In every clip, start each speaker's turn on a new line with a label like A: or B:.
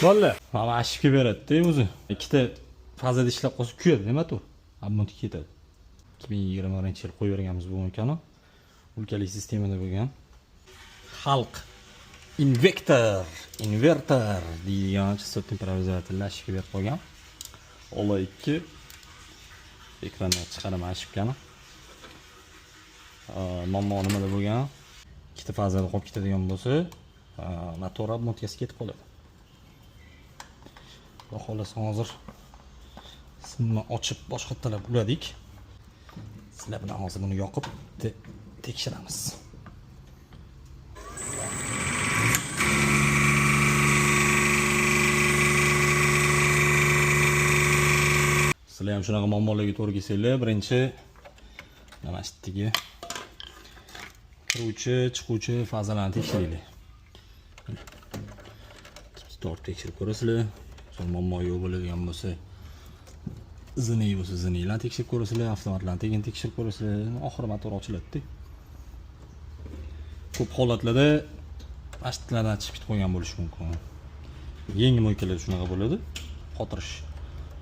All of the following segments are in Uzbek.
A: Bo'ldi. Mana ошибка beradi-da o'zi. Ikkita fazada ishlab qolsa, kuyadi motor. Обмотка ketadi. 2021-yil qo'yib berganmiz bu мойка ni. Ulkali sistemada bo'lgan. Xalq invektor, inverter deydigan частотный преобразователь ошибка berib qo'ygan. Ola 2 ekrandan chiqaraman ошибка ni. Muammo nimada bo'lgan? Ikkita fazada qolib ketadigan bo'lsa, motor обмотка si ketib qoladi. Xudo xohlasa, hozir simni ochib, boshqattalab uladik. Sizlar bilan hozir buni yoqib tekshiramiz. Sizlar ham shunaqa muammolarga to'g'ri kelsanglar, birinchi mana shu yerdagi kiruvchi, chiquvchi fazalarni tekshiringlar. Tortib tekshirib ko'rasizlar. So'ng muammo yo'q bo'ladigan bo'lsa, zini bo'lsa, ziniylarni tekshirib ko'rasizlar, avtomatlarni tagini tekshirib ko'rasizlar. Oxiri motor ochiladi-da. Ko'p holatlarda masjidlardan chiqib ketib qolgan bo'lishi mumkin. Yangi мойка lar shunaqa bo'ladi. Qotirish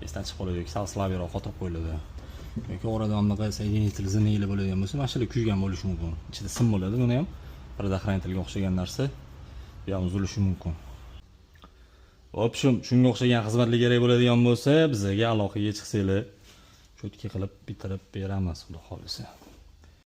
A: esdan chiqib qoladi yoki sal слабый roq qotirib qo'yiladi. Yoki orada bunaqa соединитель ziniylar bo'ladigan bo'lsa, mana shular kuygan bo'lishi mumkin. Ichida sim bo'ladi, buni ham предохранитель ga o'xshagan narsa, bu ham uzilishi mumkin. В общем, shunga o'xshagan xizmatlar kerak bo'ladigan bo'lsa, bizga aloqaga chiqsanglar, чётко qilib bitirib beramiz, xudo xohlasa.